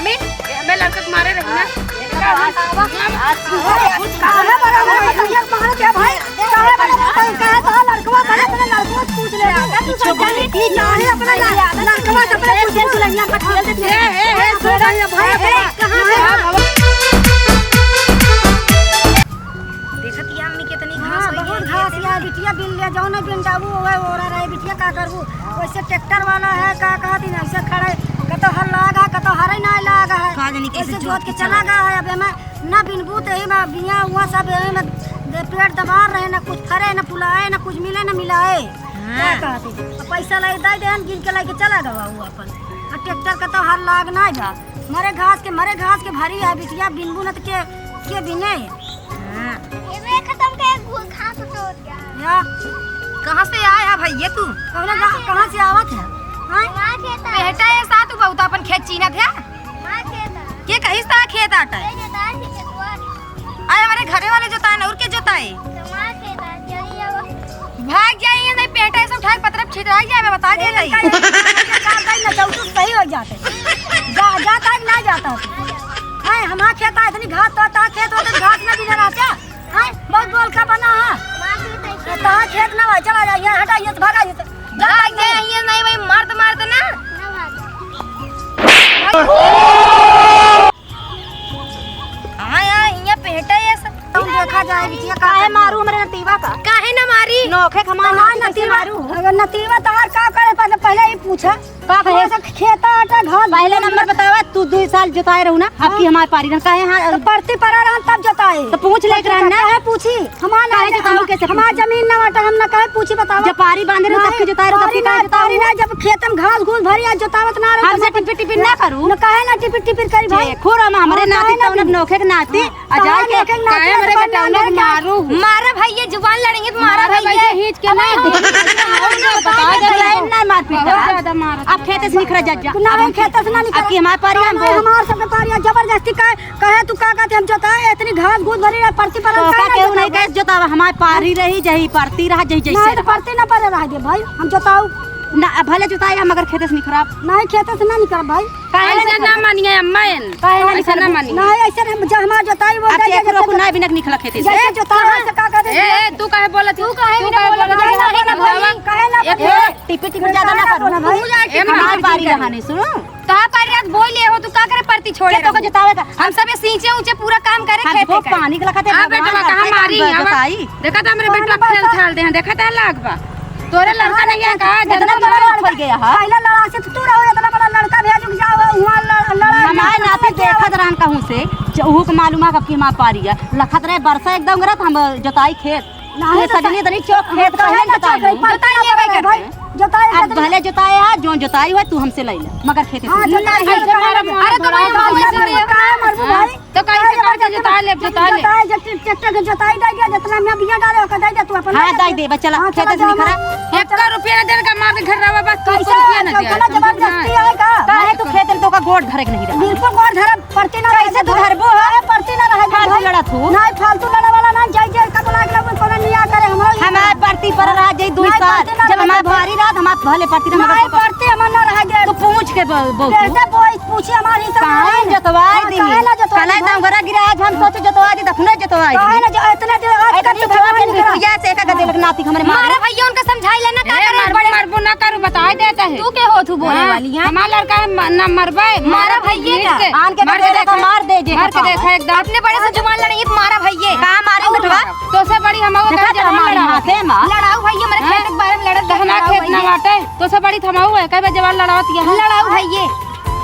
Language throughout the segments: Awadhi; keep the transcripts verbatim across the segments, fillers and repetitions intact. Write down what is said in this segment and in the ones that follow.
हमें लड़का के मारे रही ना। काहे बड़ा भाई, भैया मारत है भाई? काहे बड़ा भाई? काहे तो लड़कवा बड़ा, अपने लड़कवा से पूछ ले। अगर तू समझा नहीं, चाहे अपने ल-, लड़कवा से अपने पूछ ले। ए, ए, ए, सुन भाई, भाई, ए, ए, कहाँ से? देखत ही हमनी कितनी घास हाँ, होई बहुत है। घास यार, बिटिया बिन ले जाओ ना, बिन जाबू, ओए ओरा रहे, बिटिया का करबू? वैसे ट्रैक्टर वाला है, का कहत ही ना, ऐसे खड़े, कतो हर लाग है, कतो हरे ना लाग है। का जानी कैसे वैसे जोत जोत के के चला चला। गया है। अब एमे ना बिनबू तो एमे बिया हुआ सब एमे दे-, पेट दबार रहे, ना कुछ फरे, ना फुलाए, ना कुछ मिले, ना मिलाए। हाँ। का कहत ही? अब पैसा लाई दे देन, गिन के लेके चला गवा वो अपन। अब ट्रैक्टर कतो हर लाग ना जा। मरे घास के, मरे घास के भारी है बिटिया, बिनबू न त के, के बिने? हाँ। एमे खत्म के घू-, घास उठो क्या? या। कहाँ से आया है भैया तू? कौनो गा-, कहाँ से आवत है? हाँ? वहाँ खेत है। बेटा, ये साथ बहुत अपन खेत चीनत है। वहाँ खेत है। के कहिस ता खेत आटा है? ये जोताए थे खेतवा। आए हमारे घरे वाले जोताए ना, और के जोताए? तो वहाँ खेत है, चली जाओ। भाग जाइए, नहीं पेटा ऐसे उठा के पतरफ छितरा जाए, मैं बता दे ए, रही। इनका ये काम नहीं ना, चौचुस सही हो जाते। जा, जाता है कि ना जाता है? हैं, हमारा खेत है, इतनी घास तो आता है, खेत होते तो घास ना बिना रहता। हैं, बहुत बोल का बना है। तो खेत ना भाई, चला जाइए, हटाइए, तो भगाइए, तो जा भाग भाई। जाइए, नहीं भाई, मारते मारते ना। हाँ यार, हियाँ पेटा ये सब। तुम देखा जाए बिटिया, काहे मारू हमरे नतीवा का? काहे ना मारी? नोखे खमार तहार नाती के नतीवा, मारू। अगर नतीवा तहार का करे, पहले, पहले ही पूछा। का कहे? तू ऐसे खेता आटा घास पहले नंबर बतावा, तू दुई साल जोताए रहू ना, अब हाँ। की हमार पारी रहन, काहे हाँ? तो परती परा रहन तब जोताए। तो पूछ लेत रहन ना। काहे पूछी? हमार ना काहे जा-, जोताऊ हम, कैसे हमार पूछी? जमीन ना बाटे, हम ना काहे पूछी बतावा? जब पारी बांधे रहे, तब नहीं, की जोताए रहे, तब पारी की ना, काहे जोताऊ? पारी ना, जब खेत में घास घूस भरी आज जोतावत ना रहे, हमसे तब टिपिर टिपिर ना करू। न काहे ना टिपिर टिपिर करी भाई? देखो रामा, हमरे हाँ, नाती काहे ना तौन टिपिर? नोखे के नाती, हाँ, आ जाए काहे के नोखे के नाती काहे आज हमरे बदनाम बेटौना के ना मारू? मारा भैया, जुबान लड़ेंगे तो मारा अरे भैया, भैया। हिच के अब नहीं हम हो। बता दे, बता दे, ना मारपीट बहुत करा। ज्यादा मारत अब खेत से निकरा जा, जा। ना, अब हम खेत से ना अब निकरा। की हमार पारी हम नहीं, बोल। हमार सबके पारी है, जबरदस्ती का कहे तू का कहते हम जोताए, इतनी घास घूस भरी रहे, परती पर तो हम का काहे ना केहू नहीं जोताए? कहे जोतावा, हमार पारी रही, जही परती रहा, जही जैसे ना, तो रहा। परती ना परे रह दे भाई, हम जोताऊ। ना, अब भले जोताए, हम अगर खेते से निकरब। नहीं, खेते से ना निकरब भाई। काहे ऐसे ना ना निकरब? मानिए अम्मा एन। काहे ना ऐसे ना निकरब? मानिए। नहीं, ऐसे हम, जो हमार जोताई वो अब जाए, एक जैसे रोकू जो ना बिना निकला खेते से। जैसे जोतावा, ऐसे का कहते ए, हैं? ए, तू काहे बोलत? तू काहे तू बिना काहे बोलत? बोलत? काहे ना काहे ना बोलत? बोलत? काहे ना एक बोलत? ए, टिपी टिपी ज्यादा ना करो। तू जाके ए, मार हमार पारी रहा नहीं, सुनो। तो आप पारी रात बोल लिए हो, तू का करे परती छोड़े क्या तो रहो? को जतावे का? हम सबे सींचे ऊंचे पूरा काम करे हम खेते को का। पानी के लखते हाँ भगवान बेटवा, कहाँ करते मारी? काम आवा। जताई। देखा तो हमरे पानी बेटवा बरसा। खेल खेल दे हैं, देखा तो लाग बा। तोरे लड़का नहीं है का? इतना जतना बड़ा लड़का हो गया है। पहला लड़ा से तो तू रहो, इतना बड़ा लड़का भेज के जाओ, हुआ लड़-, लड़ा हमारे नाते देखत रहन कहूँ से, ज-, उहू के मालूम है कब की हमार पारी है। लखत रहे बरसा एकदम गरत, हम जताई खेत। नहीं तूने तो सजनी इतनी चोख खेत काहे पहले ना जोताई चोख है? लूं। परती ना परे भाई। जोताई अब करते भले जोताए है, जो जोताई हुआ तू हमसे ले ले, मगर खेते हाँ, से जोताई नहीं, करते अरे तो भाई, हम भाई, ऐसे नहीं है। काहे मरबू हाँ, भाई? तो कैसे काहे करते जब जोताई ले, जोताई ले। जोताई, जब ट्रैक्टर के जोताई दे दिया, जितना मैं बिया डाले, ओकर दे दे तू अपन हाँ, ले ले। दे दे, बस चला, हाँ, खेते चला से निकला। जाओ। एक रुपया ना देने का, मार के घर रहा बस, तू कैसे रुपया ना दे। इतना जबरदस्ती है का? काहे तू खेते में तो का गोड़ धरे के नहीं रहा? बिल्कुल गोड़ धरे परती ना कैसे रहे तू दे। धरबो हो? अरे परती ना रहे दे फालतू भाई। लड़त हो। नहीं, फालतू लड़े वाला ना, जय जय का बोला के लोग कोनो निया करे, हम लोग हमार परती पर रह जाई दू नहीं, साल। परती ना जब रहे हमार दे। पारी रात, हमार भले परती ना नहीं, मगर परती हमार ना रहे दे। तू पूछ के ब-, बोल तू। कैसे बोई, पूछे हमार हिस्सा काहे नहीं। जतवाई हाँ, दी? काहे ना जतवाई कलाई भाई? दम गरा गिरा, आज हम सोचे जतवाई दी, दखने जतवाई काहे दी। ना जो इतना देर आज अरे तक तू तो खवा के भगवान निकला। निकल जा, से का गदेलक नाती हमरे मारे। मारा भैया उनका समझाई लेना, का ए, करे मरबू, बड़े? मरबू ना करू, बताए देता है। तू के हो तू बोले हाँ, वाली, हाँ? हमार लड़का है, म-, ना मरबे, मारा मारा भैया भैया का। के। आन के मार के देखा, देखा। मार दे, जे मार के बताओ। देखा एकदम। अपने बड़े से जुबान लड़ाई, मारा भैया। का मारे और बेटवा? मारा। तो से बड़ी हम और देखा कहे तो हमारे जवान हाथे लड़ा। मा। लड़ाऊ भैया, हमारे हाँ? खेत के बारे में लड़त तो हमार लड़ाऊ खेत ना भैया। बाटे, तो से बड़ी थमाऊ है, कहे जवान लड़ावत यहाँ। लड़ाऊ भैया।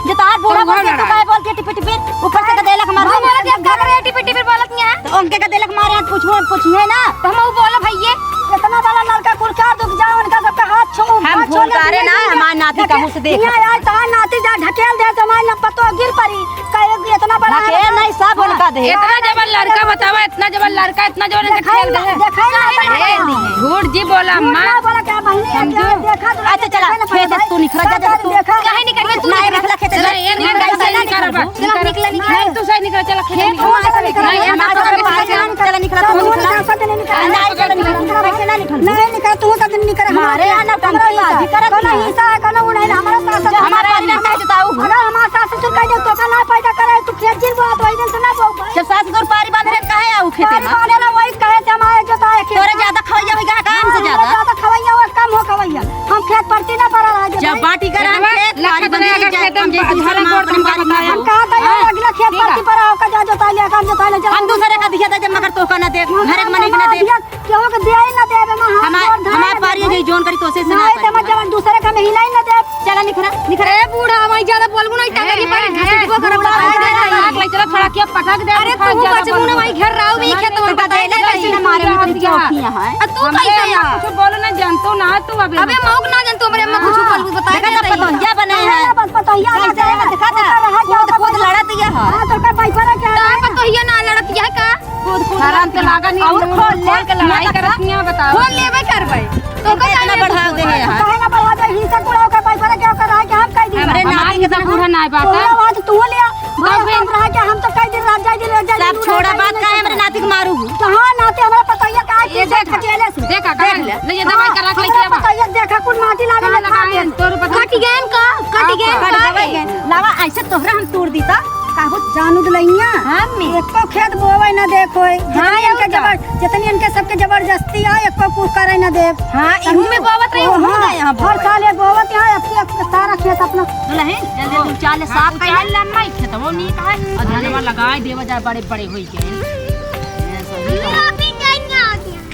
जो तार बूढ़ा तो बोलते, वहाँ तू लड़ाई। काहे बोलते टिपी टिपी? ऊपर से गदेलक मार वो दे। बोलत है, का करे टिपी टिपी बोलत यहाँ? तो उनके गदेलक मारे, पूछो, पूछिए ना। तो हम वो बोलो भैया। इतना बड़ा लड़का कुल का दुख जाओ, उनका सबका हाथ छू, हम हाथ छू भूल ले, करे ना, भैया। हमार नाती का मुँह से देखा। यहाँ आए, तार नाती जा ढकेल दे, तो हमार ना पतो गिर पड़ी। कहे कि इतना बड़ा ढकेल है। नहीं, सब उनका दे। इतना जबर लड़का बतावा, इतना जबर लड़का, इतना जबर इनका देखाई खेल ना, दे। देखाई ना, काहे ना देखाई देखाई ना। झूठ जी बोला, झूठ अम्मा। ना बोला, क्या बहिनी है, समझू? क्या देखा तो अच्छा, चला, देखा ना, खेत भाई। तू निकल जा, सब तू। देखा। काहे निकल गई तू? नहीं, निकल। निकला खेत चला, से। ये निकल, निकल, निकल, निकल, निकल। चला, निकल, निकल। नहीं, तू सही निकल, चला, खेत खेत में। हमारे से निकल, नहीं, हम हमारे आपको से पहले निकल। चला, निकला, तू तू निकला। हमारे साथ नहीं निकल। नहीं, चला, निकल। कैसे ना निकल? नहीं निकल, तू साथ नहीं निकल। हमारे हमारे यहाँ ना हमारा टंकी हिस्सा बाजी है। करत कोनो नहीं। हिस्सा है, कोनो वो नहीं, हमारा साथ साथ हमारा हमारा नहीं हिस्सा। है, बताओ। अगर हमारा साथ ससुर कह दे, ओका ना पैदा करे, तू खेत जिन बोआ, तो वही दिन से ना बोआ भाई। जब सास ससुर पारी बांधे रहे, काहे आऊ खेते पारी में? बांधे रहे, वही कहे से हमारे जोताए खेत। तोरे ज्यादा खवैया होई गा, काम से हाँ, ज्यादा। ज्यादा खवैया हो, कम हो खवैया। हम खेत परती ना परा रहा जब जब बाटी करा हम खेत खेत, लखत पारी बांधे रहे, रहे, अगर खेत में जैसे भला हम गोड़ अपन तुमका बारी में बताया। हम कहा था, हाँ, अगला खेत ठीक परती है। परा, ओका जा जोताए ले, काम जोताए ले, हम दूसरे का दिया था, जब मगर तोहका ना दे, हाँ, घर के मने के ना दे। दिया, केहू के दिया ही ना देबे, हम हमार, जोर धरे हमार ना पारी देबे। है, जौन करी तोसे से ना नहीं, करी। ते मत जब दूसरे का में हिलाई ना देब। चला निखरा, निखरा। ए बूढ़ा, हमारी ज्यादा बोलबू नहीं, टंगरी ए, पर ए, घसीटबो ए, करब, बूढ़ा, बता दे ए, रही। ए, चलो, थोड़ा क्या पटक दे, अरे, खा तू ज्यादा बच मुने बोलबू। भाई घर राहू, भी तो खेत में बता दे बताइले रही। कैसे मारे में चौकी है। आ, तू हम कैसे ले है? कुछ बोलो ना, जानतो ना, तू अबे अबे मौक ना जानतो, हमरे अम्मा कुछ हाँ। बोलबू, बता देखा दे ना, रही। पतोहिया बने हैं। बस पतोहिया कैसे ना है, देखा था? ओकर रहा कूद, जाओ, कूद लड़त यह है। हाँ, तो का भाई पर क्या तो है? पतोहिया ना लड़त यह का? कूद, कूद शरम लड़त तो यह। लागा नहीं, और मुंह खोल ले, खोल के लड़ाई मत करत कर। नहीं है, बताओ। खोल लेबे करबे। तो तुमका का इतना जाने बढ़ा तू? दे हैं यहाँ। काहे ना बढ़ा दे? हिंसा पूरा ओकर भाई पर क्या ओकर रहा कि हम कह दी? अरे, हमार नाती इतना कितना बूढ़ा ना है बात है। तोहरा बात तू लिया। भाई, तब हम रहा कि हम तो कई दिन रात जाई दिन, रात जाई सब दिन, छोड़ा, रात बात जाई का है, दिन। हमरे नाती के मारू। तो हाँ, नाती हमरा पतोहिया का ये चीज देख, अकेले से। देखा, देख ले। ले, ये दवाई हाँ, करा के हमरा लेके आवा। पतोहिया देखा, कुल माटी लागे कहाँ ले खा लगाए के। हैं? तोर पतोहिया कट गए का? कट गए का? कट गए। लावा, ऐसे तोहरा हम तोड़ दी तो। काहो जानू दुलहिया? हाँ, अम्मी। एको खेत बोवे ना देखो। हाँ, जितनी इनके और का? जबर-, जितनी इनके सबके जबरदस्ती है, एको कुछ करे ना देब। हाँ, समझो? इहू में बोवत रही, ओ, इहू में हाँ, ना यहाँ हर बोवे। साल ये बोवत यहाँ, अब के, अब के सारा खेत अपना दुलहिन, जल्दी हाँ। तू चाले हाँ, साफ तू कर। चाल लम्मा ही खेतवो नीक है, और धनवा लगाए देवा जाए, बड़े बड़े होई गए।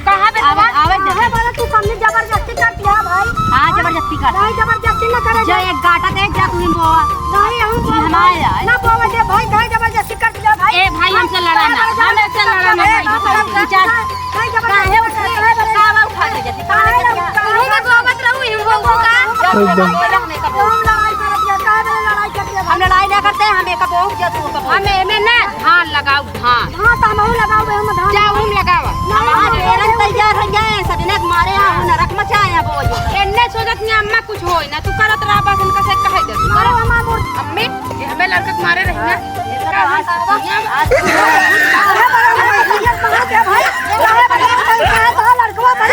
कहाँ बे आवे, बाबा? आवे दे। काहे बाबा तू सामने जबरदस्ती कर दिया भाई? हाँ, जबरदस्ती कर। नहीं, जबरदस्ती ना करे जा, जाए। एक गाटा दे, जा तू ही बोवा। नहीं, हम ये बोवा हमारे भाई। आए। ना बोवा दे भाई, भाई जबरदस्ती कर दिया भाई। ए भाई, हमसे लड़ा ना, हम ऐसे लड़ा ना भाई, बताओ। जा, जा, जा। भाई जबरदस्ती काहे उठा, काहे बोले? काहे उठा के जाती? काहे काहे उठा? काहे ना बोवत रहू, हम बोवू का? एकदम। हम लड़ाई करत या, काहे बोले लड़ाई करत या भाई? हम लड़ाई ना करते, हम एक बोवू जा तू का। हम एमे ना धान लगाऊ। हाँ। हाँ, तो हमहू लगावे, हम धान। जा, हम लगावा। ना, हमार ना, एरन ना, तैयार हो जाए, सब इन्हें मारे, हाँ, नरक मचाए, अब वो जो। एन्ने सोचत नहीं अम्मा कुछ होई ना, तू करत रहा बस, इनका से कहे दे, तू ना, करत। हमार मोर अम्मी, ये हमें लड़का के मारे रही ना। हाँ। इनका हम आज, आज, आज, लड़कवा बड़े, अपना लड़कवा के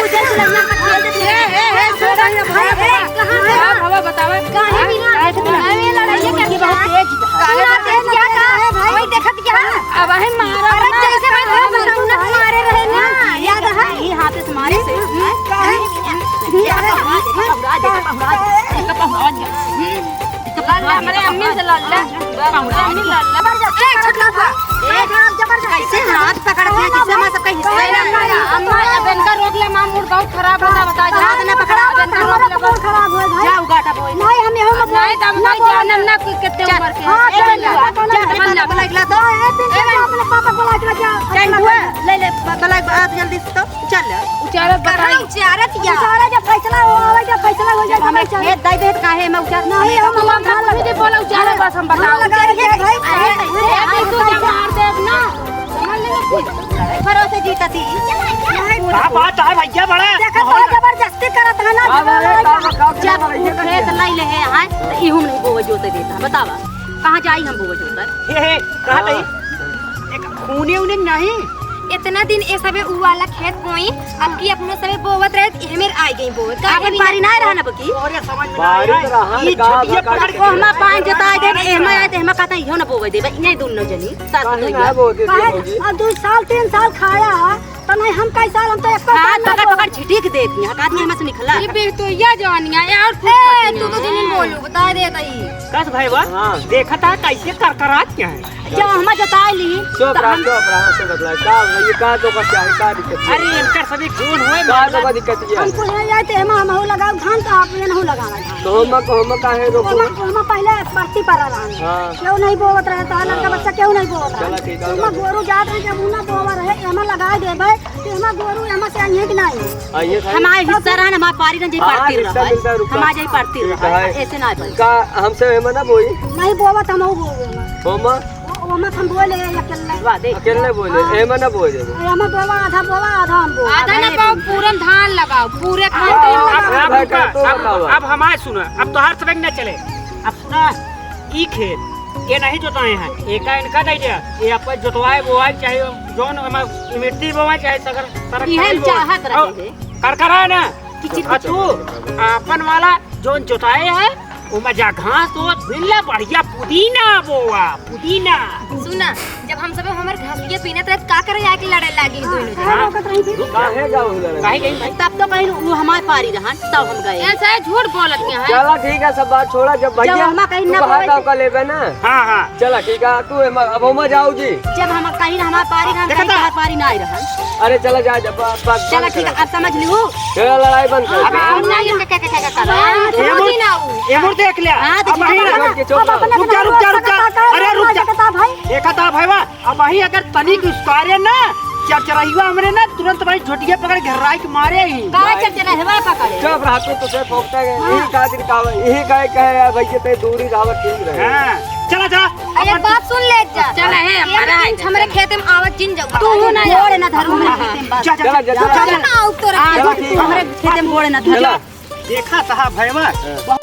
पूछे से लड़का का खेल देते हैं। ए, ए, ए, सुन, भाई, भाई, कहाँ, कहाँ? बतावा। काहे बिना? काहे बिना? अरे, लड़ाई करके बहुत तेज है। काहे तेज क्या था? भाई, देखत क्या? अब है मारा अरे, ना। जैसे भाई, भाई, भाई, भाई, मारे रहे ना, हाँ, याद है? ये हाथ से मारे से। काहे? ये पहुड़ा दे, पहुड़ा दे, पहुड़ा दे। लड़ ले, हमरे अम्मी से लड़ ले। हमरे अम्मी लड़ ले। ए, छोटका बा। ए, कैसे हाथ पकड़ के, जैसे हमारे सबका हिस्सा है। अम्मा, अब इनका रोक ले, माँ, मूड बहुत खराब होता, बता दे। हाथ ना पकड़ा, अब इनका रोक ले, बहुत खराब हो भाई। जाओ, गाटा बोल। नहीं, हम यहाँ मत नहीं, तो हम ना नहीं बोल। जानम ना कि कितने चल। उम्र के। हाँ, ए, चल, चल, चल, चल, चल, चल, चल, चल, चल। ए, अपने पापा को ला के जा। चल, हुआ, ले ले, ब-, बलाई, आ, जल्दी से तो। चल। उचारत कहाँ बताई। उचारत या? उचारा जब फैसला हो, आवे जब फैसला हो जाए, हमें तब चल। खेत दे दे, काहे में उचार? नहीं, हम तू हम धान तक लगा-, मुझे बोला उचारा, बस हम धान बताओ। लगा रहे हैं भाई। अरे, अरे, अरे, तू जब मार देब ना, समझ ले ना। भरोसे जीता थी। नहीं, का बात है भैया बड़ा? देखो, बहुत जबरदस्ती करत है ना, हाँ, जबरदस्ती। अरे, का, का, का, जब का, का, खेत का, लाई ले है, हाँ, तो इहू नहीं बोवे जोते देता, बतावा। कहाँ जाई हम बोवे जोते? हे, हे, कहाँ हाँ। तई? एक खूने उने नहीं? इतना दिन ए सबे उ वाला खेत बोई, अब की अपनो सबे बोवत रहे, त एहमेर आइ गई बोवत। काहे अपन बिना? पारी ना रहा ना बकी। अरे समझ में ना बारी आई। तो रहा, ये का छोटिया बा, का पकड़ के बा, हमा पान जता दे, एहमा आए त एहमा कहता इहो ना बोवे देबे, इन्हें दुनो जनी, सास काहे तो ना ये। बोवे दे काहे? भौजी? अब दू साल, तीन साल खाया है, तो नहीं हम कई साल, हम तो एको हाँ, साल ना पकड़, बोवे। पकड़ छिटिक देती है, आदमी हमा से निकला। ये बेटोया जवानिया, ये और कुछ ए, बात तू नहीं तो है। जिन बोलू, बता दे तई। कस भाई बा, हाँ। देखा था कैसे करकरात क्या है? जब हम जताए ली, चुप तो रहा, हम चुप रहा, चुप रहा। का, ये का तो का क्या है, का दिक्कत है? अरे, इनकर सभी खून होए, का तो का दिक्कत है? हम कुल है जाए, ते हम, हम हो लगाओ धान, तो आप ये नहीं लगावा धान। तो हम, हम काहे रोको? हम, हम पहले परती पर रहा। हाँ। क्यों नहीं बोवत रहे, तो लड़का हाँ। बच्चा क्यों नहीं बोवत रहे? चला ठीक है। हम गोरू जात रहे, जब उन्हें बोवा रहे, हम लगाए देबे, तो हम गोरू हम से आइए कि नहीं? आइए, आइए। हमारे हिस्सा रहा ना, हमारे पारी ना जाई हाँ, परती हिस्सा रहा। मिलता है, रुको। हमारे जाई परती ठीक रहा। है। ऐसे ना बोल। का हमसे एमा ना बोई? नहीं बोवत, हम हो बोवे। ओमा? ओ, ओमा हम बोले अकेले। वाह, देख। अकेले बोले, हाँ। एमा ना बोले। अरे, हम बोवा, आधा बोवा, आधा हम बोवा। आधा ना आधा पाओ, पूरन धान लगाओ, पूरे खान हाँ, पे हाँ, लगाओ। अब, अब, हाँ, अब, तो अब, बताओ। अब हमारे सुना, अब तोहार सबक ना चले। अब सुना, ई खेत, ये नहीं जोताए हैं, एका इनका दे दिया, ये अपन जोतवाए बोवाए, चाहे जौन हमार मिट्टी बोवाए, चाहे सगर, सगर इहे करे बोवाए। चाहत रहे और हैं। करकरा ना, कि चिप आ तू, अपन वाला जौन जोताए है, ओमा जा घास ओस बीन ला, बढ़िया पुदीना बोआ, पुदीना। सुना, जब हम सब हमर घासिया बीनत रहे, का करे आके लड़े लागी दोनों जने? हाँ, काहे जाओ लड़े? काहे गई भाई? तब तो कहीं वो हमार पारी रहन, तब हम गए। ऐसा है, झूठ बोलत के हैं। चला ठीक है, सब बात छोड़ा, जब जब भैया हमा कहीं तू ना कहा बोले था थे। का लेबे ना? हाँ, हाँ। चला ठीक है, तू एमा, अब ओमा जाओ जी। जब हम कहीं हमार पारी रहन, देखा कहीं था? तोहार पारी ना आई रहन। अरे चला जा, जब बात, बात चला बंद ठीक है, करा। अब समझ लिहू। चला लड़ाई बंद कर। अब हम ना ये क्या, क्या, क्या, क्या, क्या कर रहे हैं? हाँ, ए मुर-, ना हो। ए मुर देख लिया। हाँ, तो अब ठीक है, वहीं ना। चुप रहो। रुक जा, रुक जा, रुक जा। अरे रुक जा। देखा था भाई? देखा था भाई, वाह। अब वहीं अगर तनिक उसकारे ना, चरचरहिया हमरे ना, तुरंत भाई झोटिया पकड़ घेराई के मारे ही। का चरचरहिया पकड़े? चुप रहा, तू तो से भोगता है। हाँ। यही कहा दिन का, यही कहे, कहे यार भैया, ते दूरी रहा, ठीक रहे। हाँ, चला जा। अरे, अपन बात सुन ले जा। चला है, एक हमारा दिन है, हमरे चला। खेते में आवत जिन जाऊ। तू ना गोड़ ना धरू, हमरे खेते में बस। जा, जा, चला, जा, जा, जा, जा। ना आऊ तोरे आ, खेते में। ठीक है। हमरे खेते में गोड़ ना धरू। चला। देखा तहा भैया, हाँ।